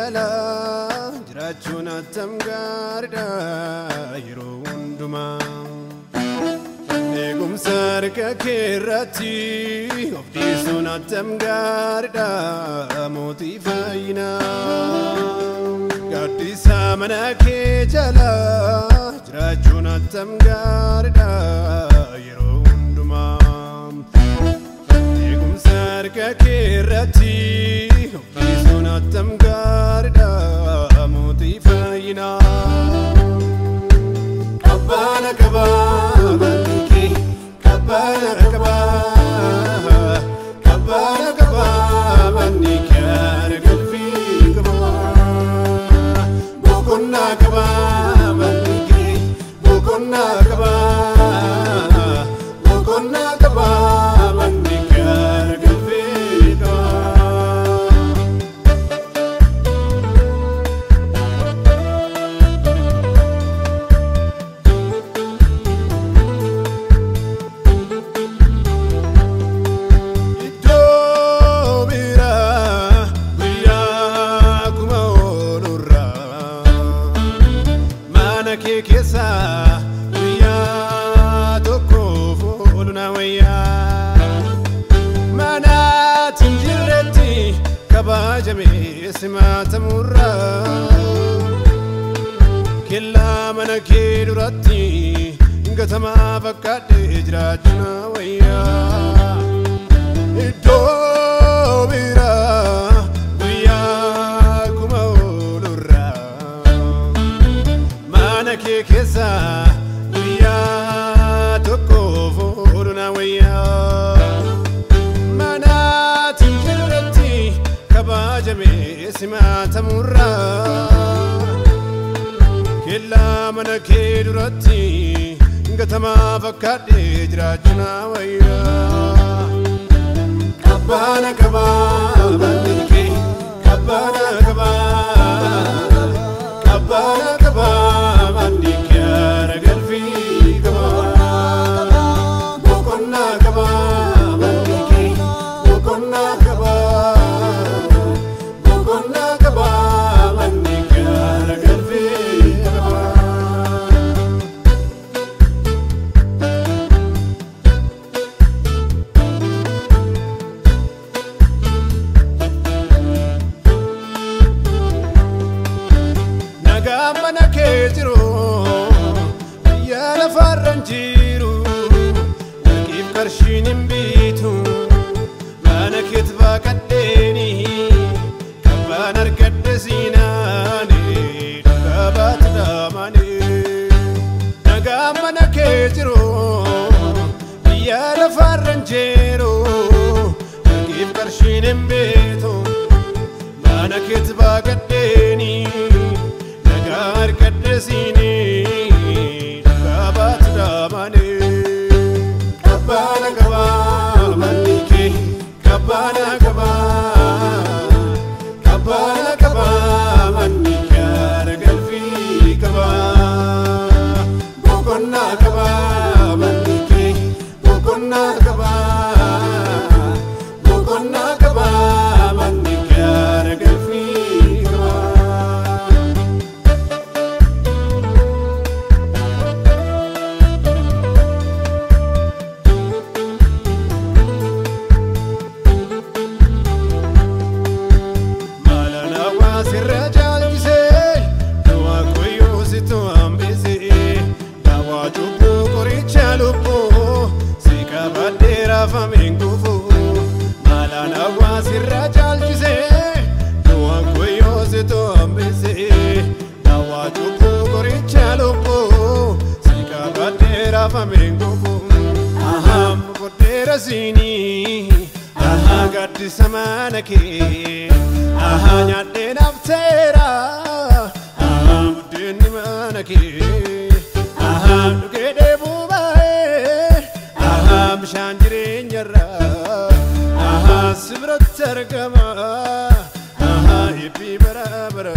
jala jiraachuun attam gaariidha yeroo hundumaa. Eegumsa harka kee irratti of dhiisuun attam gaariidha mootii fayyinaa. Gaaddisa mana kee jala jiraachuun attam gaariidha yeroo hundumaa. Eegumsa harka kee irratti of dhiisuun attam gaariidha mootii fayyinaa. Kabbana kabaa manni kee kabbana kabaa kabbana kabaa manni kee argalfii qabaa boqonnaa kabaa manni kee boqonnaa kabaa boqonnaa kabaa manni kee argalfii qabaa. Iddoo biraa guyyaa kuma oolurraa mana kee keessa guyyaa tokkoof oolu na wayyaa. Manaatti hin jirretti kabajamee simatamurraa kellaa mana kee duratti gatamaa fakkaadhee jiraachuu na wayyaa. Iddoo biraa guyyaa kuma oolurraa mana kee keessa guyyaa tokkoof oolu na wayyaa. Manaatti hin jirretti kabajamee simatamurraa kellaa mana kee duratti gatamaa fakkaadhee jiraachuu na wayyaa. Kabbana kabaa manni kee kabbana kabaa kabbana kabaa manni kee aragalfii qabaa boqonnaa kabaa manni kee boqonnaa kabaa boqonnaa kabaa manni kee aragalfii qabaa. Nagaan mana kee jiru biyya lafarra hin jiru warqiif qarshiin hin bitu mana keetti baaqadheeni kabbaan argadhe siinaani dhugaa baatu dhaamani. Nagaan mana kee jiru biyya lafarra hin jiru warqiif qarshiin hin bitu mana keetti baaqadheeni nagaa argadhe siini dhugaa baatu dhaamani. Kabbana kabaa manni kee kabbana kabaa kabbana kabaa manni kee aragalfii qabaa boqonnaa kabaa manni kee boqonnaa kabaa boqonnaa kabaa manni kee aragalfii qabaa. Maalana waa sirra jaalchisee du'a koyyoo situ hambisee daawaa cubbuu qoricha lubbuu si qabadhee raafameen kufu. Maalana waa sirra jaalchisee du'a koyyoo situ hambisee daawaa cubbuu qoricha lubbuu si qabadhee raafameen kufu. Ahaa boqodheera siinii ahaa gaaddisa mana kee. Ahaa nyaadhee nafteera ahaa buddeenni mana kee ahaa dhugee dheebuu baay'ee ahaa bishaan jireenyarraa ahaa si biratti argama ahaa eebbii bara bara.